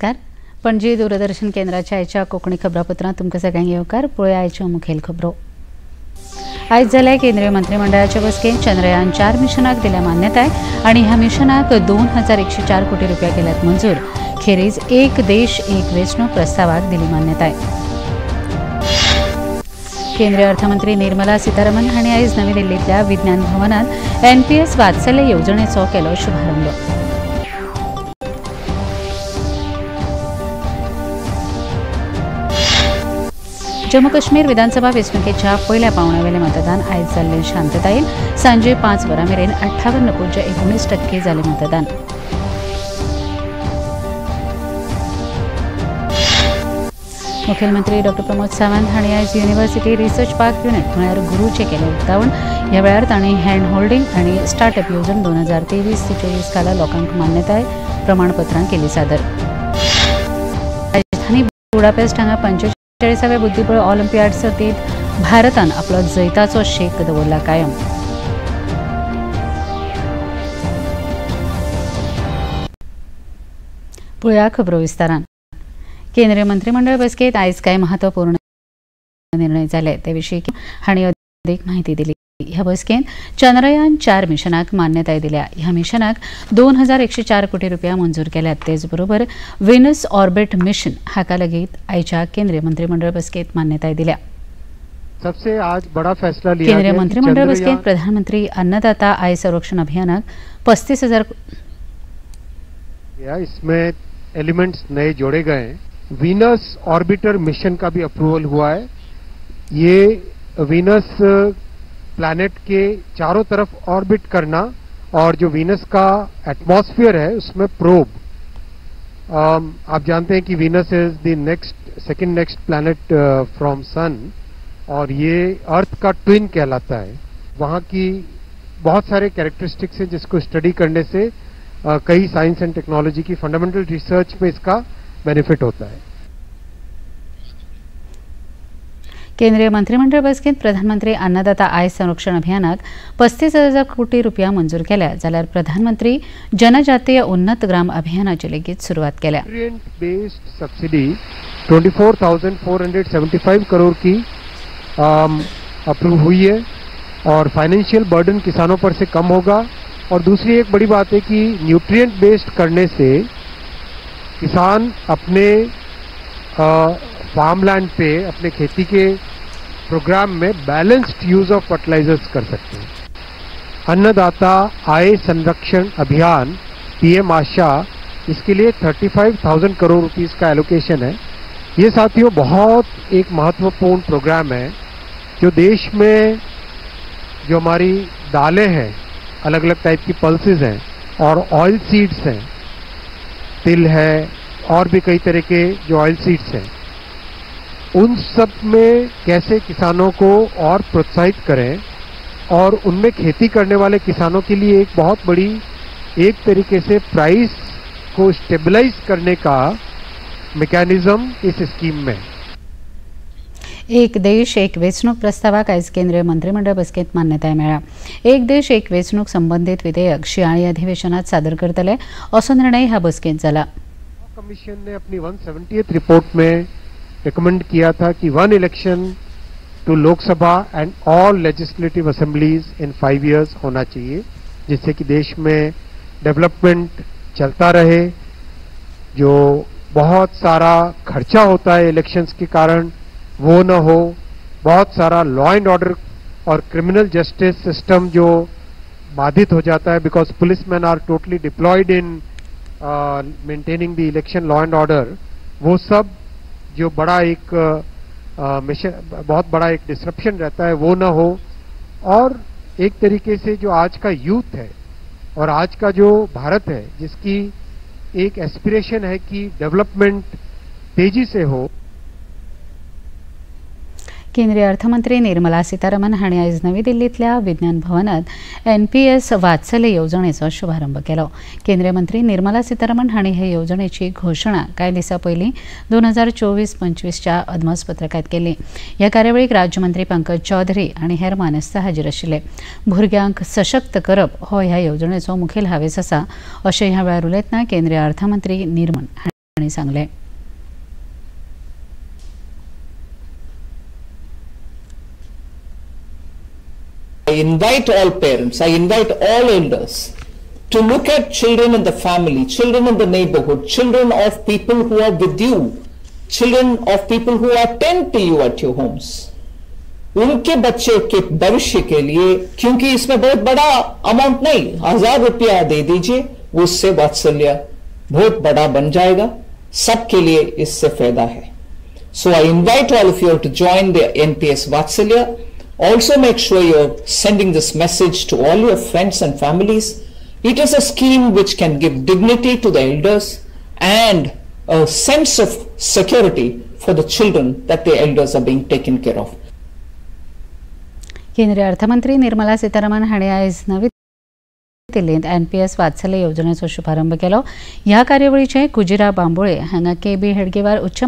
नमस्कार. पणजी दूरदर्शन केंद्राच्या आयच्या कोंकणी खबरापत्रांत तुमकां सगळ्यांक येवकार. पळोवया आयच्यो मुखेल खबरो. आयज जाल्या केंद्रीय मंत्रिमंडळाच्या बसकेंत चंद्रयान 4 मिशनाक दिल्या मान्यताय आनी ह्या मिशनाक 2104 कोटी रुपया केल्यात मंजूर. खेरीज एक देश एक वेंचणूक प्रस्तावाक दिली मान्यताय. केंद्रीय अर्थमंत्री निर्मला सीतारमन हांणी आयज नवी दिल्लींतल्या विज्ञान भवनांत एनपीएस वात्सल्य येवजणेचो केलो शुभारंभ. जम्मू काश्मीर विधानसभा वेंचणुकेच्या पयल्या पावंड्यावेलें मतदान आयज जाल्लें शांततायेन. सांजे 5 वरां मेरेन 58.19% जालें मतदान. मुखेलमंत्री डॉ प्रमोद सावंत हांणी आयज युनिव्हर्सिटी रिसर्च पार्क युनिट म्हळ्यार गुरूचें केलें उक्तावण. ह्या वेळार तांणी हँड होल्डिंग आनी स्टार्टअप येवजण 2023 ते 24 खाला लोकांक मान्यताय प्रमाणपत्रां केली सादर. राजधानी बुडापेस्ट हांगा 45व्या बुद्धिबळ ऑलिम्पियाड सर्तीत भारतान आपलो जैताचो शेक दवरला कायम. पळोवया खबरो विस्तारान. केंद्रीय मंत्रिमंडळ बसकेत आयज कांय महत्वपूर्ण निर्णय जाले ते विशीं हांणी अधिक माहिती दिली. ह्या बसकेंत चंद्रयान 4 मिशनाक मान्यताय दिल्या. ह्या मिशनाक 2104 कोटी रुपया मंजूर केल्यात. तेचबरोबर व्हेनस ऑर्बिट मिशन हाका लेगीत आयच्या केंद्रीय मंत्रिमंडळ बसकेंत मान्यताय दिल्या. सबसे आज बड़ा फैसला लिया. केंद्रीय मंत्रिमंडळ बसकेंत प्रधानमंत्री अन्नदाता आय संरक्षण अभियानाक 35,000 इसमें एलिमेंट्स नए जोड़े गए हैं. वीनस ऑर्बिटर मिशन का भी अप्रूवल हुआ है. ये वीनस प्लैनेट के चारों तरफ ऑर्बिट करना और जो वीनस का एटमॉस्फेयर है उसमें प्रोब, आप जानते हैं कि Venus is the next second next planet from sun और ये अर्थ का ट्विन कहलाता है. वहाँ की बहुत सारे कैरेक्टरिस्टिक्स हैं जिसको स्टडी करने से कई साइंस एंड टेक्नोलॉजी की फंडामेंटल रिसर्च में इसका बेनिफिट होता है. केंद्रीय मंत्रिमंडळ बसकेंत प्रधानमंत्री अन्नदाता आय संरक्षण अभियानाक 35,000 कोटी रुपया मंजूर केल्या. जाल्यार प्रधानमंत्री जनजातीय उन्नत ग्राम अभियानाची लेगीत सुरवात केल्या. न्यूट्रिएंट बेस्ड सबसिडी 24,475 करोड़ की अप्रूव हुई है और फाइनेंशियल बर्डन किसानों पर से कम होगा. और दूसरी एक बड़ी बात है कि न्यूट्रिएंट बेस्ड करने से किसान अपने फार्म लैंड पे अपने खेती के प्रोग्राम में बैलेंस्ड यूज ऑफ फर्टिलाइजर्स कर सकते हैं. अन्नदाता आय संरक्षण अभियान पीएम आशा, इसके लिए 35,000 करोड़ रुपीस का एलोकेशन है. ये साथियों बहुत एक महत्वपूर्ण प्रोग्राम है जो देश में जो हमारी दालें हैं, अलग अलग टाइप की पल्सेस हैं और ऑयल सीड्स हैं, तिल है और भी कई तरह के जो ऑयल सीड्स हैं, उन सब में कैसे किसानों को और प्रोत्साहित करें और उनमें खेती करने वाले किसानों के लिए एक बहुत बड़ी एक तरीके से प्राइस को स्टेबलाइज करने का मैकेनिज्म इस स्कीम में. एक देश एक वेंचणूक प्रस्तावाक आयज केंद्रीय मंत्रिमंडळ बसकेंत मान्यताय मेळ्ळ्या. एक देश एक वेंचणूक संबंदीत विधेयक शिंयाळी अधिवेशनात सादर करतले असो निर्णय ह्या बसकेंत जाला. कमिशन ने अपनी 170th report में रिकमेंड किया था कि 1 election to Lok Sabha and all legislative assemblies in 5 years होना चाहिए, जिससे कि देश में डेवलपमेंट चलता रहे. जो बहुत सारा खर्चा होता है इलेक्शंस के कारण वो न हो, बहुत सारा लॉ एंड ऑर्डर और क्रिमिनल जस्टिस सिस्टम जो बाधित हो जाता है because policeman are totally deployed in maintaining the election law and order, वो सब जो बड़ा एक मिशन, बहुत बड़ा एक डिसरप्शन रहता है वो न हो. और एक तरीके से जो आज का यूथ है और आज का जो भारत है जिसकी एक एस्पिरेशन है कि डेवलपमेंट तेजी से हो. केंद्रीय अर्थमंत्री निर्मला सीतारमन हांणी आयज नवी दिल्लींतल्या विज्ञान भवनांत एनपीएस वात्सल्य येवजणेचो शुभारंभ केलो. केंद्रीय मंत्री निर्मला सीतारमन हांणी हे येवजणेची घोशणा कांय दिसां पयलीं 2024-25च्या अदमासपत्रकांत केली. ह्या कार्यावळीक राज्यमंत्री पंकज चौधरी आनी हेर मानेस्त हाजीर आशिल्ले. भुरग्यांक सशक्त करप हो ह्या येवजणेचो मुखेल हावेस आसा अशें ह्या वेळार उलयतना केंद्रीय अर्थमंत्री निर्मन हांणी हांणी सांगलें. I invite all parents, I invite all elders to look at children in the family, children in the neighborhood, children of people who are with you, children of people who attend to you at your homes. उनके बच्चे K भविष्य K लिए, क्योंकि इसमें बहुत बड़ा amount नहीं, 1000 रुपया दे दीजिए, उससे वात्सल्य बहुत बड़ा बन जाएगा, सबके लिए इससे फायदा है. So I invite all of you to join the NPS Vatsalya. Also make sure you're sending this message to all your friends and families. It is a scheme which can give dignity to the elders and a sense of security for the children that the elders are being taken care of. केंद्रीय अर्थमंत्री निर्मला सीतारामन हांणी आयज नवी दिल्लींत NPS वात्सल्य योजनेचो शुभारंभ केलो. ह्या कार्यावळीचे कुजिरा बांबोळे हांगा के बी हेडगेवार उच्च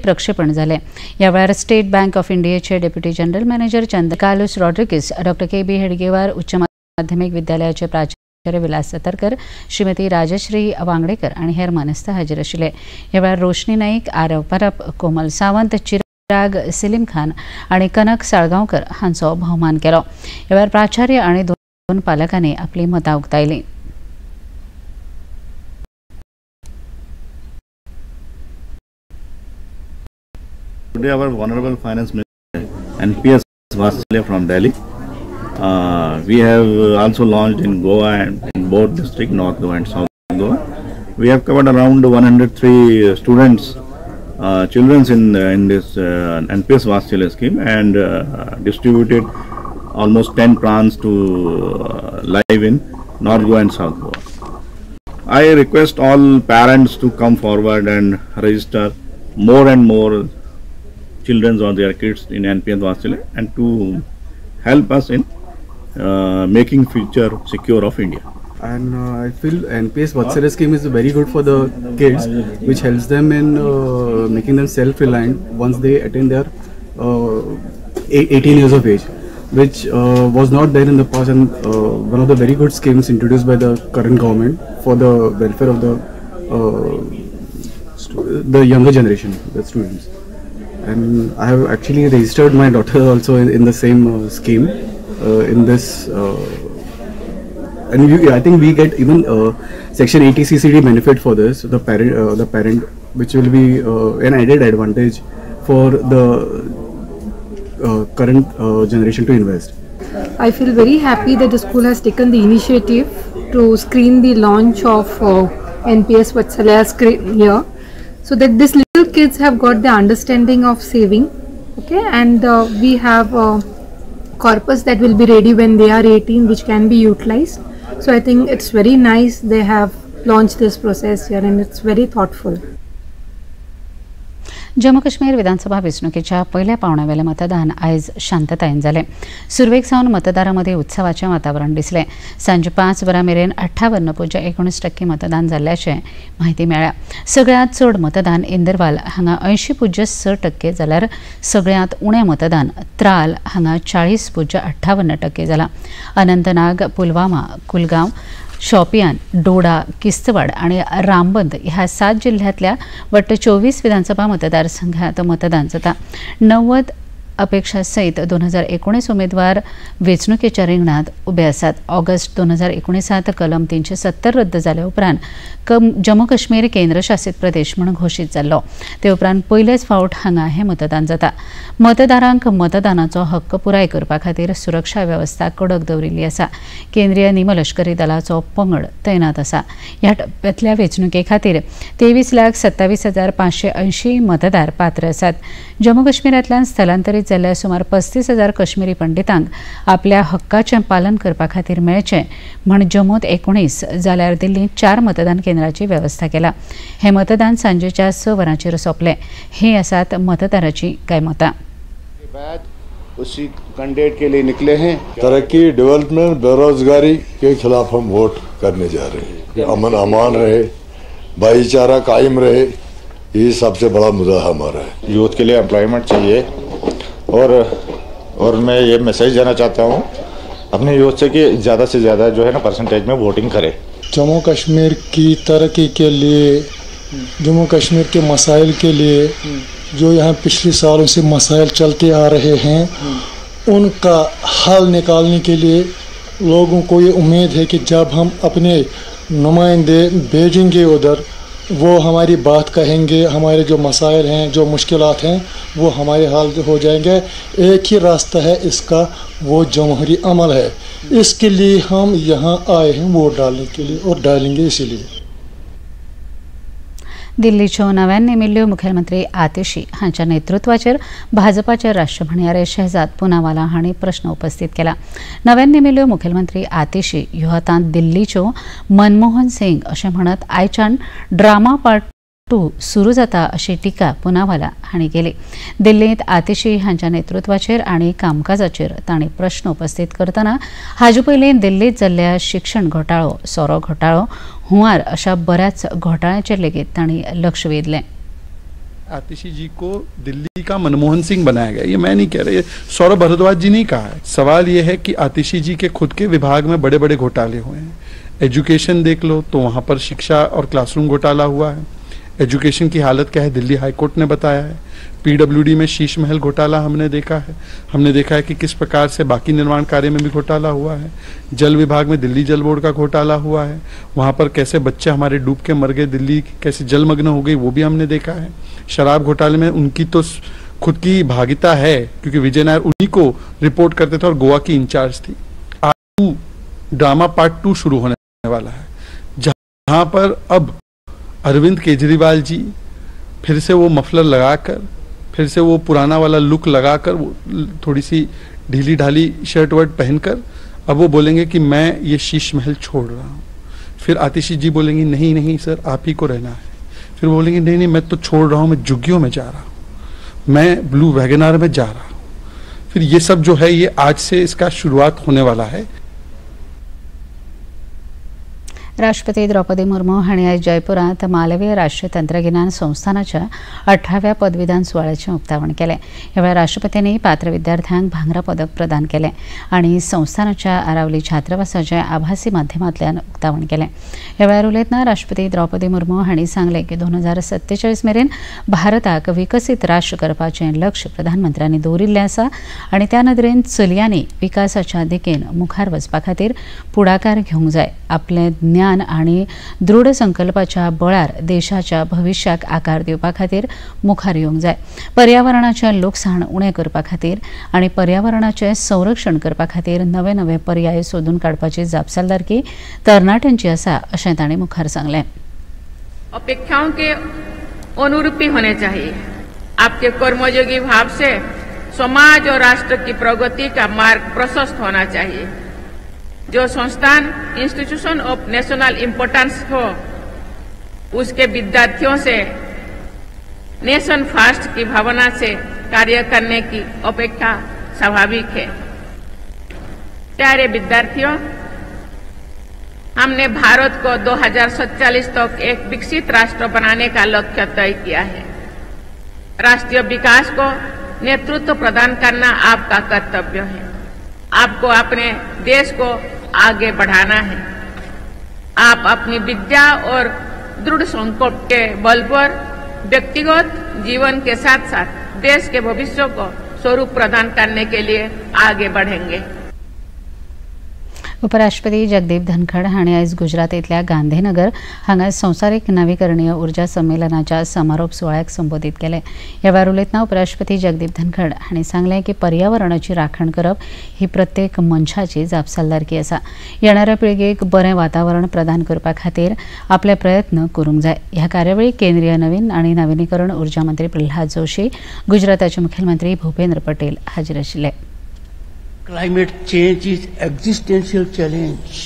प्रक्षेपण जालें. ह्या वेळार स्टेट बँक ऑफ इंडियाचे deputy general manager Chandra Carlos Rodrigues, doctor K B Hedgewar उच्च माध्यमिक विद्यालयाचे प्राचार्य विलास सतरकर, श्रीमती राजश्री वांगडेकर आनी हेर मानेस्त हाजीर आशिल्ले. ह्या वेळार रोशनी नाईक, आरव परब, कोमल सावंत, चिराग सिलीम खान आनी कनक साळगांवकर हांचो भोवमान केलो. ह्या वेळार प्राचार्य आनी दोन पालकांनी आपली मतां उक्तायलीं. Today our Honorable Finance Minister NPS Vatsalya from Delhi. We have also launched in Goa and in both district, North Goa and South Goa. We have covered around 103 students, children in this NPS Vatsalya scheme, and distributed almost 10 plans to live in North Goa and South Goa. I request all parents to come forward and register more and more children or their kids in NPS Vatsalya and to help us in making future secure of India. And I feel NPS Vatsalya scheme is very good for the kids, which helps them in making them self-reliant once they attain their 18 years of age, which was not there in the past, and one of the very good schemes introduced by the current government for the welfare of the younger generation, the students. And I have actually registered my daughter also in the same scheme in this, and I think we get even section 80 CCD benefit for this, the parent, which will be an added advantage for the current generation to invest. I feel very happy that the school has taken the initiative to screen the launch of NPS Vatsalya screen here, so that these little kids have got the understanding of saving, okay, and we have a corpus that will be ready when they are 18, which can be utilized. So I think it's very nice they have launched this process here, and it's very thoughtful. Jammu Kashmir विधानसभा वेंचणुकेच्या पयल्या पावंड्यावेलें मतदान आयज शांततायेन जालें. सुरवेक सावन मतदारां उत्सवाचें वातावरण दिसलें. सांजे 5 वरां मेरेन 58.19% मतदान जाल्ल्याचें म्हायती मेळ्ळ्या. सगळ्यांत चड मतदान इंदरवाल हांगा 80.6% जाल्यार सगळ्यांत उणें मतदान त्राल हांगा 40.58% जालां. अनंतनाग, पुलवामा, कुलगांव, शॉपियान, डोडा, किस्तवाड आणि रामबंद ह्या 7 जिल्ह्यांतल्या वट्ट 24 विधानसभा मतदारसंघात मतदान जाता. 90 अपेक्षा सयत 2019 उमेदवार वेंचणुकेच्या रिंगणांत उबे आसात. ऑगस्ट 2019 कलम 370 रद्द जाल्या उपरांत जम्मू काश्मीर केंद्रशासित प्रदेश म्हूण घोशीत जाल्लो. ते उपरांत पयलेच फावट हांगा हें मतदान जाता. मतदारांक मतदानाचो हक्क पुराय करपा खातीर सुरक्षा वेवस्था कडक दवरिल्ली आसा. केंद्रीय निमलश्करी दलाचो पंगड तैनात आसा. ह्या टप्प्यांतल्या वेंचणुके खातीर 23,27,580 मतदार पात्र आसात. जम्मू काश्मीरांतल्यान स्थलांतरीत जाल्ल्या सुमार 35,000 काश्मीरी पंडितांक आपल्या हक्काचें पालन करपा खातीर मेळचें म्हण जम्मूत 19 जाल्यार दिल्लींत 4 मतदान केंद्राची वेवस्था केला. हें मतदान सांजेच्या 6 वरांचेर सोंपलें. ही आसात मतदाराची कांय मतां. उसी कैंडिडेट के लिए निकले हैं. तरक्की, डेवलपमेंट, बेरोजगारी के खिलाफ हम वोट करने जा रहे हैं. अमन अमान रहे, भाईचारा कायम रहे, ये सबसे बड़ा मुद्दा हमारा है. यूथ के लिए एम्प्लॉयमेंट चाहिए और मैं ये मैसेज देना चाहता हूँ अपने यूथ से कि ज़्यादा से ज़्यादा जो है ना परसेंटेज में वोटिंग करें. जम्मू कश्मीर की तरक्की के लिए जम्मू कश्मीर के मसाइल के लिए जो यहाँ पिछले सालों से मसाइल चलते आ रहे हैं उनका हल निकालने के लिए लोगों को ये उम्मीद है कि जब हम अपने नुमाइंदे भेजेंगे उधर, वो हमारी बात कहेंगे, हमारे जो मसाइल हैं, जो मुश्किलात हैं वो हमारे हल हो जाएंगे। एक ही रास्ता है इसका, वो जमहूरी अमल है। इसके लिए हम यहाँ आए हैं वोट डालने के लिए और डालेंगे इसीलिए। दिल्लीच्यो नव्यान नेमिल्ल्यो मुखेलमंत्री आतिशी हांच्या नेतृत्वाचेर भाजपाचे राष्ट्रीय म्हणयारे शहजाद पुनावाला हांणी प्रश्न उपस्थित केला। नव्यान नेमिल्ल्यो मुखेलमंत्री आतिशी ह्यो आतां दिल्लीच्यो मनमोहन सिंग अशें म्हणत आयच्यान ड्रामा पार्ट 2 सुरू जाता अशी टिका पुनावाला हांणी केली। दिल्लींत आतिशी हांच्या नेतृत्वाचेर आनी कामकाजाचेर तांणी प्रश्न उपस्थित करतना हाजे पयलीं दिल्लींत जाल्ल्या शिक्षण घोटाळो, सोरो घोटाळो, हुंवार अशा बऱ्याच घोटाळ्यांचेर लेगीत तांणी लक्ष वेधलें। आतिशी जी को दिल्ली का मनमोहन सिंह बनाया गया, ये मैं नहीं कह रहा, ये सौरभ भारद्वाज जी ने कहा है। सवाल ये है कि आतिशी जी के खुद के विभाग में बड़े बड़े घोटाले हुए हैं। एजुकेशन देख लो तो वहाँ पर शिक्षा और क्लासरूम घोटाला हुआ है। एजुकेशन की हालत क्या है दिल्ली हाईकोर्ट ने बताया है। पीडब्ल्यूडी में शीश महल घोटाला हमने देखा है। हमने देखा है कि किस प्रकार से बाकी निर्माण कार्य में भी घोटाला हुआ है। जल विभाग में दिल्ली जल बोर्ड का घोटाला हुआ है, वहाँ पर कैसे बच्चे हमारे डूब के मर गए, दिल्ली कैसे जलमग्न हो गई वो भी हमने देखा है। शराब घोटाले में उनकी तो खुद की भागिता है क्योंकि विजय नायर उन्हीं को रिपोर्ट करते थे और गोवा की इंचार्ज थी। आज ड्रामा पार्ट 2 शुरू होने वाला है, जहाँ पर अब अरविंद केजरीवाल जी फिर से वो मफलर लगाकर, फिर से वो पुराना वाला लुक लगाकर, वो थोड़ी सी ढीली ढाली शर्ट वर्ट पहनकर अब वो बोलेंगे कि मैं ये शीश महल छोड़ रहा हूँ। फिर आतिशी जी बोलेंगी नहीं नहीं सर आप ही को रहना है। फिर बोलेंगे नहीं नहीं मैं तो छोड़ रहा हूँ, मैं झुग्गियों में जा रहा हूँ, मैं ब्लू वैगनार में जा रहा हूँ। फिर ये सब जो है ये आज से इसका शुरुआत होने वाला है। राष्ट्रपती द्रौपदी मुर्मू हांणी आयज जयपुरांत मालवीय राष्ट्रीय तंत्रगिन्यान संस्थानाच्या 18व्या पदवीदान सुवाळ्याचें उक्तावण केलें। ह्या वेळार राष्ट्रपतींनी पात्र विद्यार्थ्यांक भांगरा पदक प्रदान केलें आनी संस्थानाच्या आरावली छात्रावासाचें आभासी माध्यमांतल्यान उक्तावण केलें। ह्या वेळार उलयतना राष्ट्रपती द्रौपदी मुर्मू हांणी सांगलें की 2047 मेरेन भारताक विकसीत राष्ट्र करपाचें लक्ष्य प्रधानमंत्र्यांनी दवरिल्लें आसा आनी त्या नदरेन चलयांनी विकासाच्या दिकेन मुखार वचपा खातीर फुडाकार घेवंक जाय। आपलें ज्ञान आनी दृढ संकल्पाच्या बळार देशाच्या भविष्याक आकार दिवपा खातीर मुखार येवंक जाय। पर्यावरणाचें लुकसाण उणें करपा खातीर आनी पर्यावरणाचें संरक्षण करपा खातीर नवे नवे पर्याय सोदून काडपाची जापसालदारकी तरणाट्यांची आसा अशें तांणी मुखार सांगलें। अपेक्षाओं के अनुरूप ही होने चाहिए। आपके कर्मयोगी भाव से समाज और राष्ट्र की प्रगति का मार्ग प्रशस्त होना चाहिए। जो संस्थान इंस्टीट्यूशन ऑफ नेशनल इम्पोर्टेंस हो उसके विद्यार्थियों से नेशन फर्स्ट की भावना से कार्य करने की अपेक्षा स्वाभाविक है। प्यारे विद्यार्थियों, हमने भारत को 2047 तक एक विकसित राष्ट्र बनाने का लक्ष्य तय किया है। राष्ट्रीय विकास को नेतृत्व प्रदान करना आपका कर्तव्य है। आपको अपने देश को आगे बढ़ाना है। आप अपनी विद्या और दृढ़ संकल्प के बल पर व्यक्तिगत जीवन के साथ साथ देश के भविष्य को स्वरूप प्रदान करने के लिए आगे बढ़ेंगे। उपराष्ट्रपती जगदीप धनखड हांणी आयज गुजरातेंतल्या गांधीनगर हांगा संवसारीक नवीकरणीय ऊर्जा संमेलनाच्या समारोप सुवाळ्याक संबोधीत केलें। ह्या वेळार उलयतना उपराष्ट्रपती जगदीप धनखड हांणी सांगलें की पर्यावरणाची राखण करप ही प्रत्येक मनशाची जापसालदारकी आसा। येणाऱ्या पिळगेक बरें वातावरण प्रदान करपा खातीर आपले प्रयत्न करूंक जाय। ह्या कार्यावळीक केंद्रीय नवीन आनी नविनीकरण ऊर्जा मंत्री प्रल्हाद जोशी, गुजराताचे मुखेलमंत्री भूपेंद्र पटेल हाजीर आशिल्ले। Climate change is existential challenge.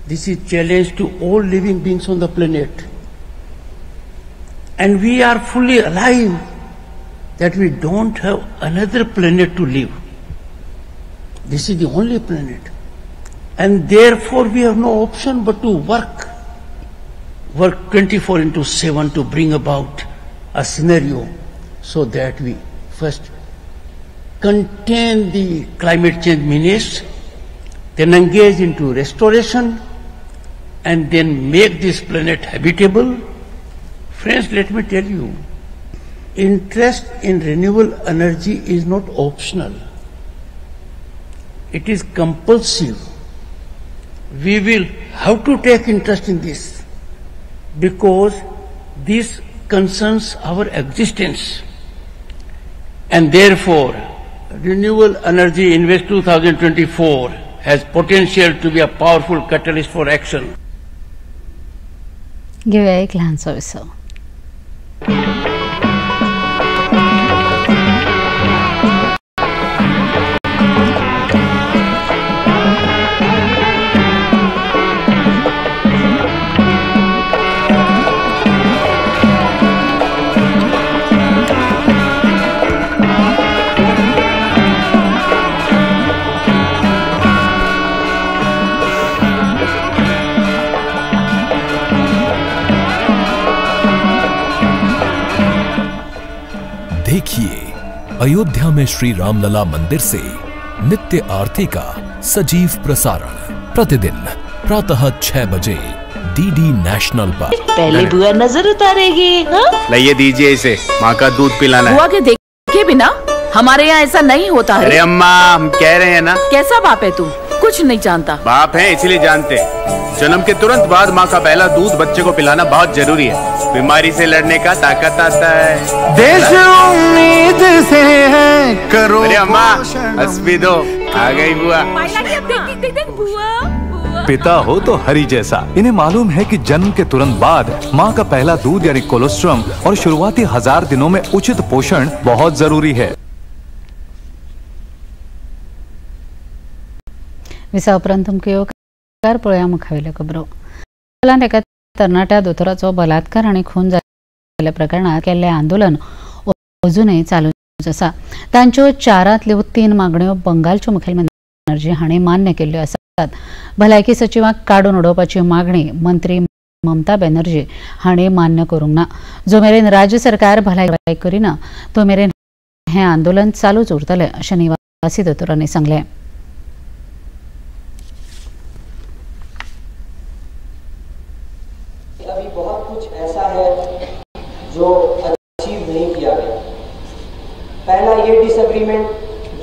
This is challenge to all living beings on the planet. And we are fully alive that we don't have another planet to live. This is the only planet. And therefore we have no option but to work 24/7 to bring about a scenario so that we first contain the climate change menace, then engage into restoration, and then make this planet habitable. Friends, let me tell you, interest in renewable energy is not optional. It is compulsive. We will have to take interest in this because this concerns our existence. And therefore, Renewable Energy Invest 2024 has potential to be a powerful catalyst for action. घेऊया एक लहानसा विसव. देखिए अयोध्या में श्री रामलला मंदिर से नित्य आरती का सजीव प्रसारण प्रतिदिन प्रातः 6 बजे डीडी नेशनल पर। पहले बुआ नजर उतारेगी। हाँ? लाइए दीजिए इसे, माँ का दूध पिलाना है। बुआ के देखे बिना हमारे यहाँ ऐसा नहीं होता है। अरे अम्मा, हम कह रहे हैं ना। कैसा बाप है तू, कुछ नहीं जानता। बाप है इसलिए जानते। जन्म के तुरंत बाद माँ का पहला दूध बच्चे को पिलाना बहुत जरूरी है। बीमारी से लड़ने का ताकत आता है। देश उम्मीद से है करो। अरे अम्मा हंस भी दो, आ गई बुआ। पिता हो तो हरी जैसा। इन्हें मालूम है कि जन्म के तुरंत बाद माँ का पहला दूध यानी कोलोस्ट्रम और शुरुआती 1000 दिनों में उचित पोषण बहुत जरूरी है। विसा उपरांत तुमकां पळोवया मुखावेल्यो खबरो. एका तरणाट्या दोतोराचो बलात्कार आनी खून जाल्ल्या प्रकरणांत केल्लें आंदोलन अजूनय चालूच आसा. तांच्यो 4 3 मागण्यो बंगालच्यो मुखेलमंत्री बॅनर्जी हांणी मान्य केल्ल्यो आसात. भलायकी सचिवाक काडून उडोवपाची मागणी मंत्री ममता बॅनर्जी हांणी मान्य करूंक ना. जो मेरेन राज्य सरकार भलायकी करिना तो मेरेन हें आंदोलन चालूच उरतलें अशें निवासी दोतोरांनी सांगलें. अभी बहुत कुछ ऐसा है जो अचीव नहीं किया गया। पहला ये डिसएग्रीमेंट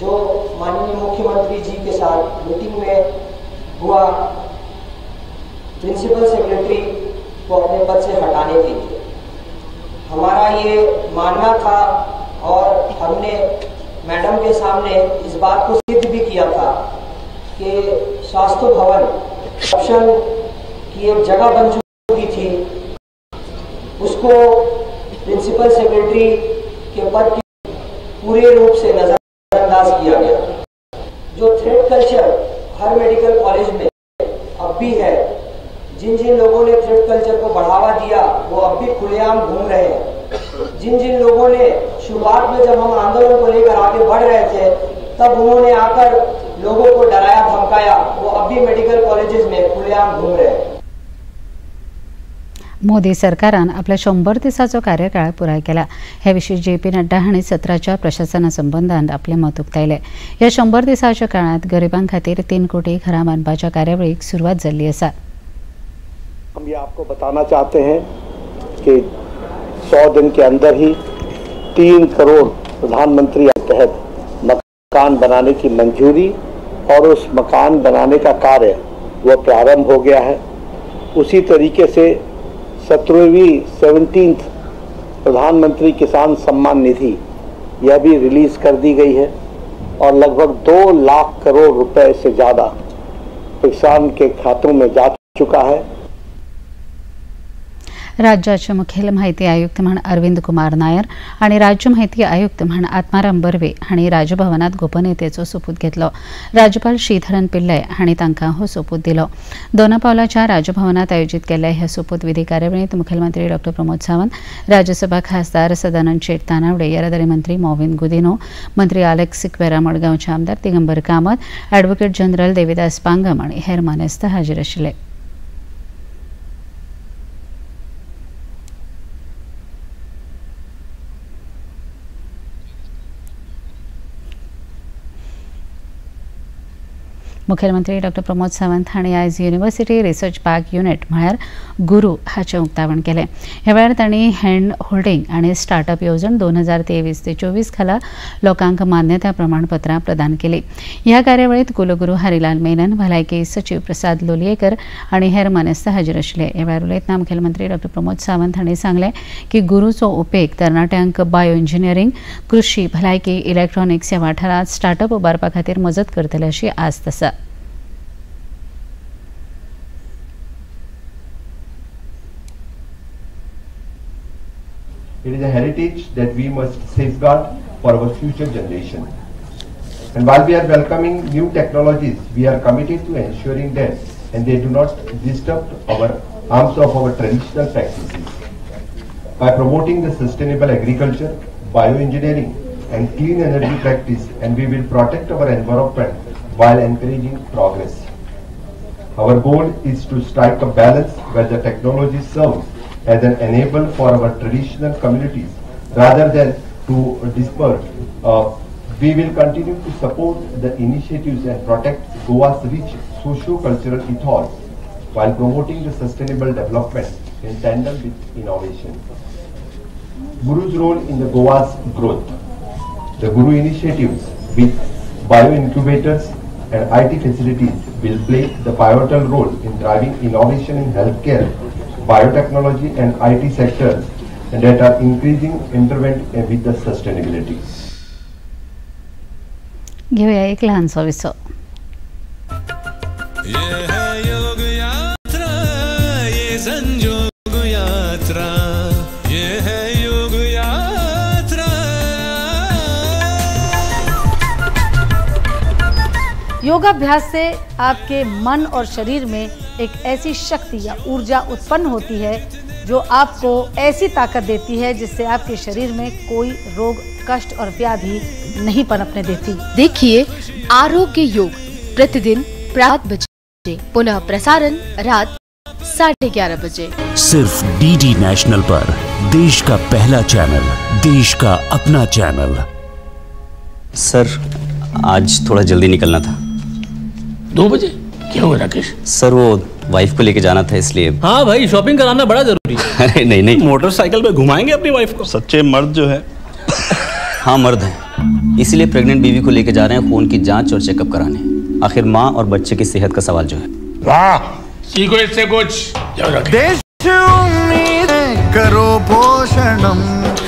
जो माननीय मुख्यमंत्री जी के साथ मीटिंग में हुआ, प्रिंसिपल सेक्रेटरी को अपने पद से हटाने के लिए हमारा ये मानना था और हमने मैडम के सामने इस बात को सिद्ध भी किया था कि स्वास्थ्य भवन ऑप्शन की एक जगह बन चुकी थी, उसको प्रिंसिपल सेक्रेटरी के पद की पूरे रूप से नज़रअंदाज किया गया। जो थ्रेट कल्चर हर मेडिकल कॉलेज में अब भी है, जिन जिन लोगों ने थ्रेट कल्चर को बढ़ावा दिया वो अब भी खुलेआम घूम रहे हैं। जिन जिन लोगों ने शुरुआत में जब हम आंदोलन को लेकर आगे बढ़ रहे थे तब उन्होंने आकर लोगों को डराया धमकाया, वो अब भी मेडिकल कॉलेजेस में खुलेआम घूम रहे हैं। मोदी सरकारान आपल्या 100 दिसाचो कार्यकाळ पुराय केला. हे विशीं जे पी नड्डा हांणी सत्राच्या प्रशासना संबंदान आपलें मत उक्तायलें. ह्या 100 दिसाच्या काळांत गरिबां खातीर 3 कोटी घरां बांदपाच्या कार्यावळीक सुरवात जाल्ली आसा. हम ये आपको बताना चाहते हैं कि 100 दिन के अंदर ही 3 करोड़ प्रधानमंत्री के तहत मकान बनाने की मंजूरी और उस मकान बनाने का कार्य वो प्रारंभ हो गया है। उसी तरीके से 17वीं प्रधानमंत्री किसान सम्मान निधि यह भी रिलीज़ कर दी गई है और लगभग 2 लाख करोड़ रुपए से ज़्यादा किसान के खातों में जा चुका है। राज्याचे मुखेल माहिती आयुक्त म्हण अरविंद कुमार नायर आणि राज्य माहिती आयुक्त म्हण आत्माराम बर्वे हांणी राजभवनात गोपनीयतेचो सोपूत घेतलो. राज्यपाल श्रीधरन पिल्लय हांणी तांकां हो सोपूत दिलो. दोना पावलाच्या राजभवनात आयोजित केल्ल्या ह्या सोपूतविधी कार्यावळींत मुखेलमंत्री डॉ प्रमोद सावंत, राज्यसभा खासदार सदानंद शेट तानावडे, येरादारी मंत्री मॉविन गुदिनो, मंत्री आलेक्स सिक्वेरा, मडगांवचे आमदार दिगंबर कामत, ॲडव्होकेट जनरल देविदास पांगम आणि हेर मानेस्त हाजीर आशिल्ले. मुखेलमंत्री डॉ प्रमोद सावंत हांणी आयज युनिव्हर्सिटी रिसर्च पार्क युनिट म्हळ्यार गुरू हाचें उक्तावण केलें. ह्या वेळार तांणी हँड होल्डिंग आनी स्टार्टअप येवजण 2023 ते 24 खाला लोकांक मान्यता प्रमाणपत्रां प्रदान केली. ह्या कार्यावळीत कुलगुरू हरिलाल मेनन, भलायकी सचीव प्रसाद लोलयेकर आनी हेर मानेस्त हाजीर आशिल्ले. ह्या वेळार उलयतना मुखेलमंत्री डॉ प्रमोद सावंत हांणी सांगलें की गुरूचो उपेग तरणाट्यांक बायो इंजिनियरींग, कृषी, भलायकी, इलेक्ट्रॉनिक्स ह्या वाठारांत स्टार्टअप उबारपा खातीर मजत करतले अशी आस्त आसा. It is a heritage that we must safeguard for our future generation. And while we are welcoming new technologies, we are committed to ensuring that and they do not disturb our arms of our traditional practices. By promoting the sustainable agriculture, bioengineering and clean energy practice, and we will protect our environment while encouraging progress. Our goal is to strike a balance where the technology serves as an enabler for our traditional communities rather than to disperse. We will continue to support the initiatives and protect Goa's rich socio-cultural ethos while promoting the sustainable development in tandem with innovation. Guru's role in the Goa's growth. The Guru initiatives with bioincubators and IT facilities will play the pivotal role in driving innovation in healthcare, biotechnology and IT sectors and that are increasing intertwined with the sustainability. घेऊया एक लहानसा विसव. ये है योग यात्रा, ये संजोग यात्रा, ये है योग यात्रा. योगाभ्यास से आपके मन और शरीर में एक ऐसी शक्ति या ऊर्जा उत्पन्न होती है जो आपको ऐसी ताकत देती है जिससे आपके शरीर में कोई रोग, कष्ट और व्याधि नहीं पनपने देती। देखिए आरोग्य योग प्रतिदिन प्रातः बजे, पुनः प्रसारण रात 11:30 बजे, सिर्फ डीडी नेशनल पर। देश का पहला चैनल, देश का अपना चैनल। सर आज थोड़ा जल्दी निकलना था। 2 बजे? क्या हुआ राकेश? सर वो वाइफ को लेके जाना था इसलिए। हाँ भाई, शॉपिंग कराना बड़ा जरूरी है। अरे नहीं नहीं, मोटरसाइकिल पे घुमाएंगे अपनी वाइफ को। सच्चे मर्द जो है। हाँ मर्द हैं, इसीलिए प्रेग्नेंट बीवी को लेके जा रहे हैं खून की जांच और चेकअप कराने। आखिर माँ और बच्चे की सेहत का सवाल जो है। वाह, सीखो इससे कुछ। देश करो पोषणम।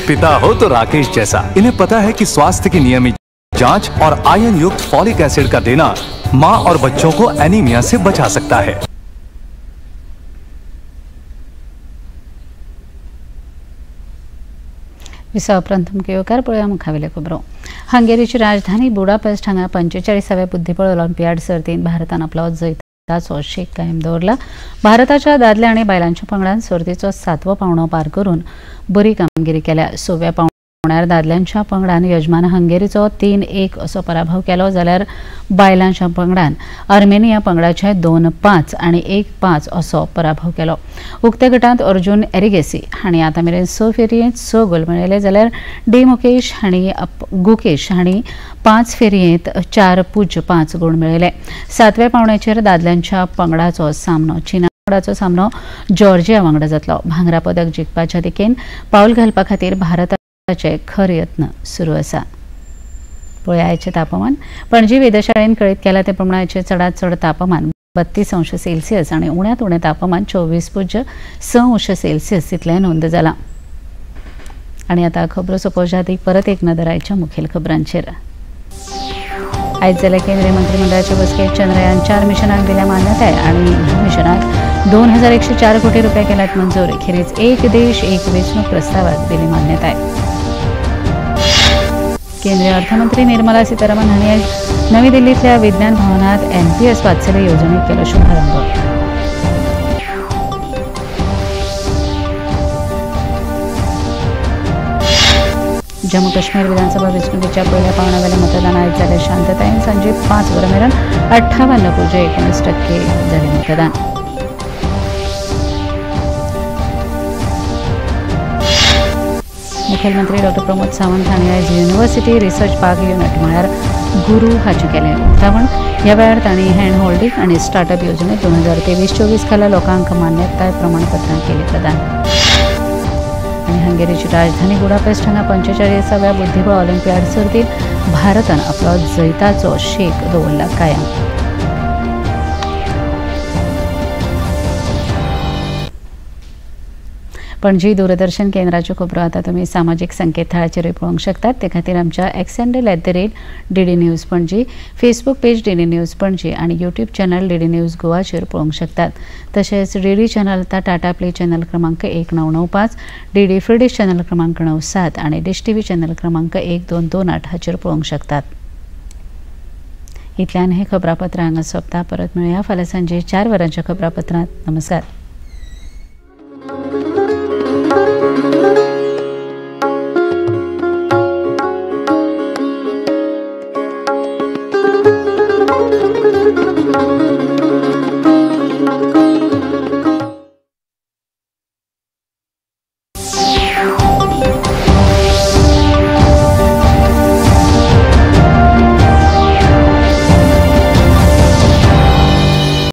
पिता हो तो राकेश जैसा। इन्हें पता है कि स्वास्थ्य की नियमित जांच और आयन युक्त फॉलिक एसिड का देना माँ और बच्चों को एनीमिया से बचा सकता है। विसव उपरांत तुमकां येवकार पळोवया मुखावेल्यो खबरो. हंगेरीची राजधानी बुडापेस्ट हांगा 45व्या बुद्धिबळ ऑलिम्पियाड सर्तींत भारतान आपलो जैताचो शेक कायम दवरला. भारताच्या दादल्या आनी बायलांच्या पंगडान सर्तीचो 7वो पावंडो पार करून बरी कामगिरी केल्या. 6व्या पावंड्यार दादल्यांच्या पंगडान यजमान हंगेरीचो 3-1 असो पराभव केलो, जाल्यार बायलांच्या पंगडान आर्मेनिया पंगडाचे 2-5 आनी 1-5 असो पराभव केलो. उक्त्या गटांत अर्जुन एरिगेसी हांणी आतां मेरेन 6 फेरयेंत 6 गोल मेळयले, जाल्यार डी मुकेश हांणी गुकेश हांणी 5 फेरयेंत 4-0-5 गुण मेळयले. 7व्या पावंड्याचेर दादल्यांच्या पंगडाचो सामनो चीना पंगडाचो सामनो जॉर्जिया वांगडा जातलो. भांगरा पदक जिखपाच्या दिकेन पावल घालपा खातीर भारताचे खर यत्न सुरू आसा. पळया आयचें तापमान. पणजी वेधशाळेन कळीत केलां ते प्रमाण आयचें चडांत चड तापमान 32 अंश सेल्सियस आनी उण्यांत उणें तापमान 24.6 अंश सेल्सियस इतलें नोंद जालां. आनी आतां खबरो सोंपोवच्या आदीं परत एक नदर आयच्या मुखेल खबरांचेर. आयज जाल्या केंद्रीय मंत्रिमंडळाचे बसकेत चंद्रयान 4 मिशनाक दिल्या मान्यताय आनी ह्या मिशनाक 2104 कोटी रुपया केल्यात मंजूर. खेरीज एक देश एक वेंचणूक प्रस्तावाक दिली मान्यताय. केंद्रीय अर्थमंत्री निर्मला सीतारामन हांणी आयज नवी दिल्लींतल्या विज्ञान भवनात एनपीएस वात्सल्य येवजणेक केलो शुभारंभ. जम्मू काश्मीर विधानसभा वेंचणुकेच्या पयल्या पावंड्यावेलें मतदान आयज जालें शांततायेन. सांजे 5 वरां मेरेन 58.19% जालें मतदान. मुखेलमंत्री डॉ प्रमोद सावंत हांणी आयज युनिव्हर्सिटी रिसर्च पार्क युनिट म्हळ्यार गुरू हाचें केलें उक्तावण. ह्या वेळार तांणी हँड होल्डिंग आनी स्टार्टअप येवजणेत 2023-24 खाला लोकांक मान्यताय प्रमाणपत्रां केली प्रदान. आनी हंगेरीची राजधानी बुडापेस्ट हांगा 45व्या बुद्धिबळ ऑलिम्पियाड सर्तींत भारतान आपलो जैताचो शेक दवरला कायम. पणजी दूरदर्शन केंद्राच्यो खबरो आतां तुमी सामाजीक संकेतथळाचेरूय पळोवंक शकतात. ते खातीर आमच्या X handle @DD News Panaji, Facebook page DD News Panaji आनी यूट्यूब चॅनल डीडी न्यूज गोवाचेर पळोवंक शकतात. तशेंच डीडी चॅनल आतां टाटा प्ले चॅनल क्रमांक 1995, डीडी फ्री डिश चॅनल क्रमांक 97 आनी डिश टीव्ही चॅनल क्रमांक 1228 हाचेर पळोवंक शकतात. इतल्यान हें खबरापत्र हांगा सोंपता. परत मेळया फाल्यां सांजे 4 वरांच्या खबरापत्रांत. नमस्कार.